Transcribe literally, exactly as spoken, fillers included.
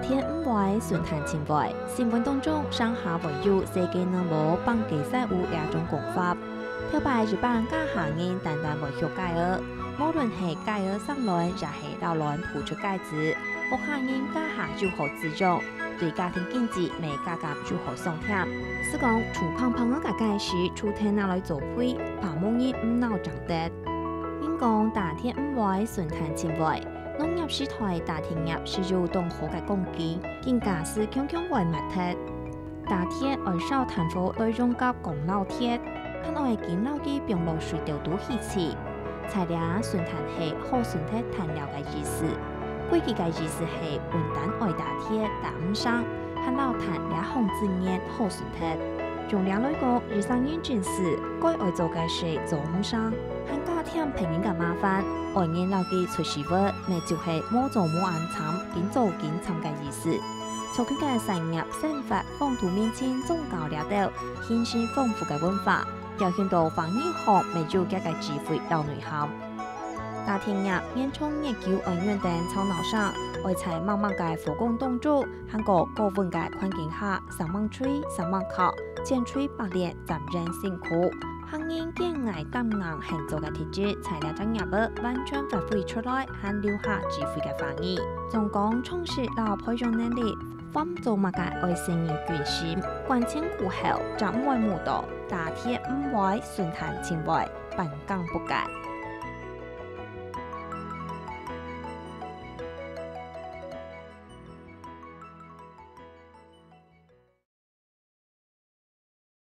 天毋會，順旦盡會。新聞當中，上下會有世界南無放雞屎甌這種講法。頭擺一般嫁下人單單會畜雞仔，無論係雞仔生卵，也係摎卵孵出雞子，屋下人家下就好滋養，對家庭經濟乜加減就好上添。係講，廚房放仔个雞屎，除忒拿來做肥，怕無人毋惱爭得。人講打鐵毋會，順旦盡會。 農業時代打鐵業係有當好个工具，更加係強強會搣忒。打鐵愛燒炭火來熔合鋼摎鐵，還愛緊摎佢放落水竇肚去淰。在這順旦係好順忒炭料个意思。歸句个意思係，分擔愛打鐵打毋成，還摎炭這項資源好順忒。用這來講，一儕人真係該愛做个事做毋成，還加添別人个麻煩，愛人摎佢出屎朏，乜就係無做無恁慘，緊做緊慘个意思。族群个產業、生活、風土民情、宗教這兜，形成豐富个文化，表現到方言項乜有佢个智慧摎內涵。打鐵業延長越久愛遠等吵鬧聲，愛在茫茫个火光當中，還過高溫个環境下，生猛吹、生猛敲，千錘百煉， 暫忍辛苦，客人堅毅擔硬肯做个特質，在這隻業仔完全發揮出來，還留下智慧个話語。總講，充實摎培養能力，凡做麼个愛先人決心，觀前顧後，正毋會誤到，打鐵毋會，順旦盡會，半工不該。